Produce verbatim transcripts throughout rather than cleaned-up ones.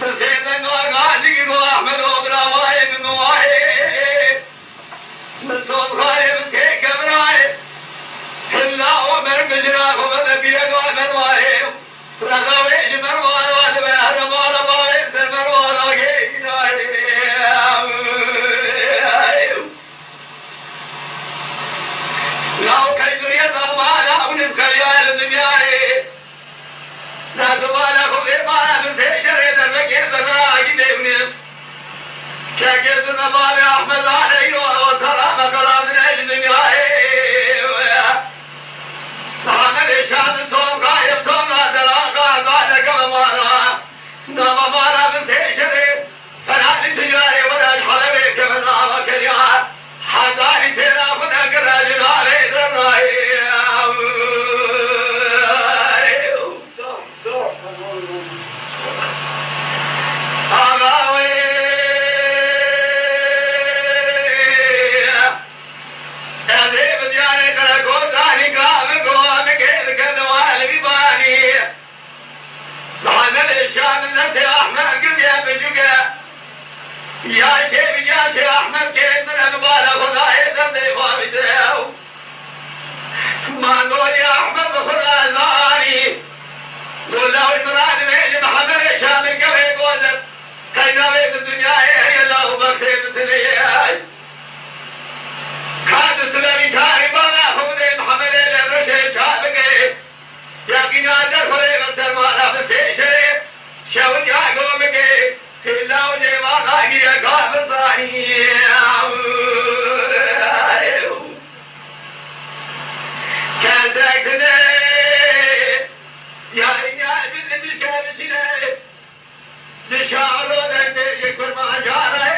Bi sê denga gazî go Ehmedo bira wayê min wayê. Min sozxarê bi sê kevirayê. Hilla o ber mijira xwe bebe pîreka merwayê. Reza wê ji merwara dibe heremara bavê ser merwara gêrînayê. Law qeyduriyeta mala Ewnis xeliya li dinyayê. Zerdu mala xwe vê mala bi sê şerê dervekê zerra agî dê Ewnis. Çekê zirve mala Ehmed Aleylo ew sala me qeladine ji dinyayê. Muhammedê Şamil son qayim son na dera qada deke me mala. Nava mala bi sê şerê. Ferhatî ticarê were ji Helebê keve nava keriya. Hedarî têra xwe nekire ji navê Zerrayê. Axa wê. Ez ê bi diyarê Qerekotanî ka min go min kê dike dewalî banî. Mehemedê Şamil destê Ehmed girtiye biçûk e. Ya şêv ya şê Ehmed kêmtir e, bi bala Xwedayê derdê xwe bide. Mandorî Ehmed bi xwe re zanî. Gola wî min radibêje Mehemedê Şamil kevê gozet. Qeyna wê bi dinyayê heye law bextê bi tinê ye. Ka di sibe wî çarî bala xwe bidê Mehemedê lê reşê çar bike. Yaqîna derxwedê ve sermala bi sê şerê, şewit ya gomikê, hêla û cêva nagire kafir zanî. Kesek dine, yayîna bin mişke bişîne. Ji şaxlo dengê ji kurmancan e.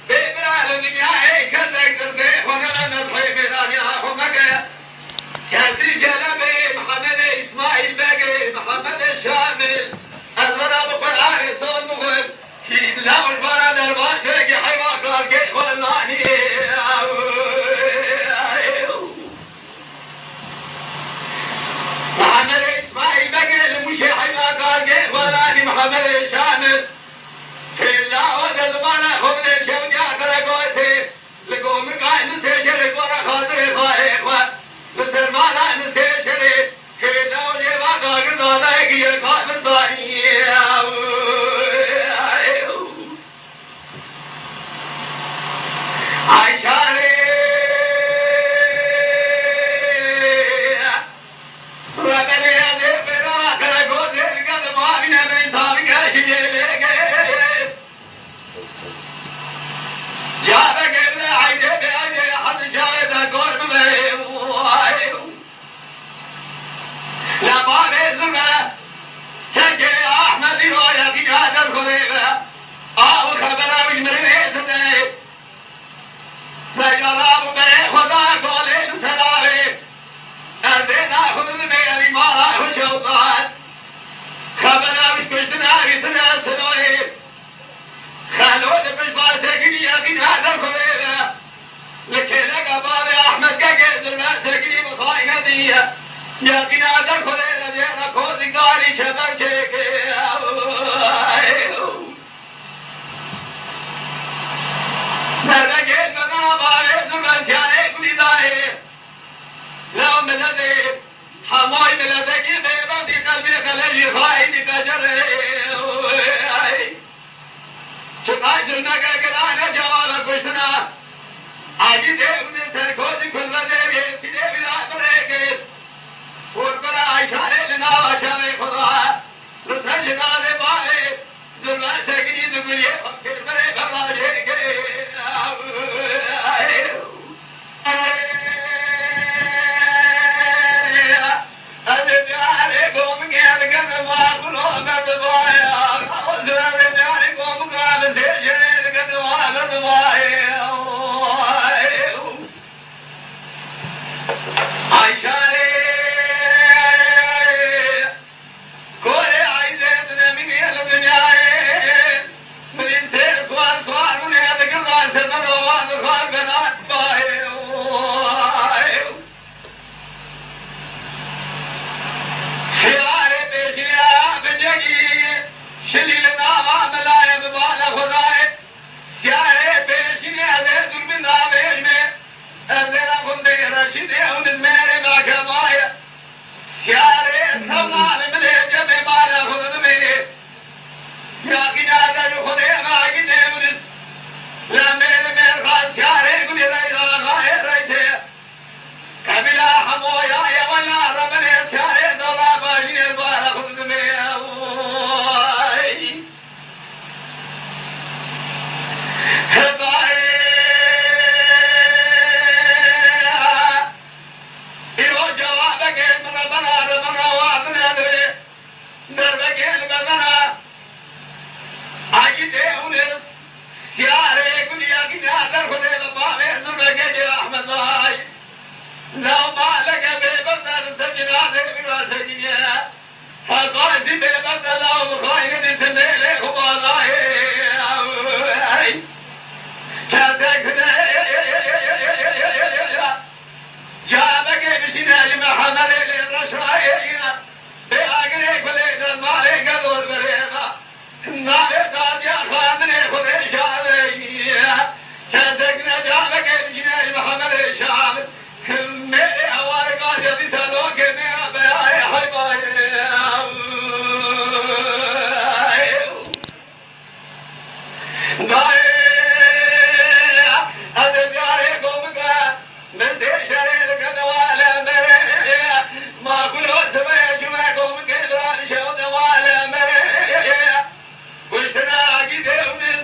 Bê bira li dinyayê kesek dirdê xwe nebe, mezhê mêraniya xwe meke. Kesî Çelebê, Mihemedê Îsmaîl Begê, Mihemedê Şamil, ez vera bi Qur'anê son bixwim. Hîdla û ji bara derbas fekî heyva xalkê xwe zanî. Mihemedê Îsmaîl Begê li Mûşê heyva kargê xwe danî Mihemedê Şamil. Hêla weke zimana xwe bidê şewdiya Qerekotê. Li gomika Enisê şerê gora xatirê xalê xwe. Li sermana Enisê şerê. Hêla û lêva dagir dadayekî yeka min zanî. Ayşarê. Rebelê ez ê xêra kere gozê dike di mavîne min tavî keşî lê lê. Çavekê bide eydê bê eydê hezin çavê de gor bibe. Lê bavê zirve kekê Ahmedî ro yaqîna derxwedê ve. Aw xebera wî mirinê zirve. Seyara û berê xwe da golê li selalê. Erdê naxwe bimê evî mala xwe şewqat. Xebera wî kuştina wî tine siloyê. Xelo di pişt Sekinî yaqîna derxwedê ve. Li kêleka bavê Ahmed Gegê zirve Sekinî bi xayîne diye. Yaqîna derxwedê ve dêra kozî garî çeber çêkê. Zerre gel bena bavê zirve siyanê kulî dayê. La miledê. Hemay miletekî bêbextî qelbê xelejî xayînî qecerê. Çiqas cilmeke girane cewaba kuştina. Agî dê û dê serkozî kulvedê wê pîlê wî ra birêkê. Kurkura Ayşarê li nava çavê xwe da. Li ser jinazê bavê. Zirve Sekinî diguriyê xwe kêrberê xwe racê kê. Ez ê diyarê gomikê dikim va xulo ber bi vaya. Ez ê diyarê gomika bi sê şerê dikim va ber bi vaya. Ayşarê. Korê Ayzê dine min yê li dinyayê. Min sê swar swar min yê digirdan sefer owa dixwar benat bayê. Gidê Ewnis mêrê me kevayê. Siyarê kevna li milê cemê mala xwe dimêrê. Yaqîna der Xwedê me gidê Ewnis. La mêr mêr xan siyarê gulê reyza xayê reytê. Qebîla hemo ya yewena remenê siyarê dola bajinê mala xwe dimê. Oy. Hevayê. Îro cewabekê min re bena, re bena, wa bine divê. Derbekê li me bena. Agî tê Ewnis. Siyarê gulî agî ne der Xwedê ve bavê zurvekê bê Ahmed ay. Nav maleke bê berde li ser cinazê wî ra serîne. Heqasî bêbet dela û xayinê dîsimê lê xubalayê. Kesek ne camekê bişîne ji Mehemedê lê reşayê. Bê agirê kulê de malê gelo berêda. Navê dadiya xandinê Xwedê şavê. Kesek ne camekê bişîne ji Mehemedê şavê. Mêrê hewarê gazya dîsa lokê mêra beyarê heybayê. Dayê, ez ê diyarê komike, min tê şerê dike dewale merê. Ma kulo sibê şime komike bira şew dewale merê. Kuştina Agî Dêwniz,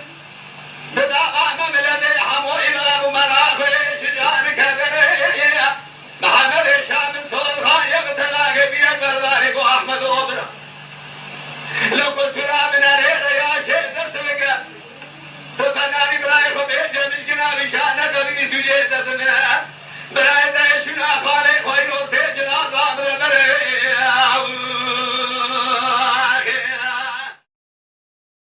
bi dava me miletê hemû înan û meraxê şijan kederê. Mehemedê Şamil Solxan ye bi telakê bîre berdarê ku Ahmed Obra. Li kusura binarê de ya şê dest bike. Bi penarî birayê xwe bêje mişkina bîşane tevî sûcê destine.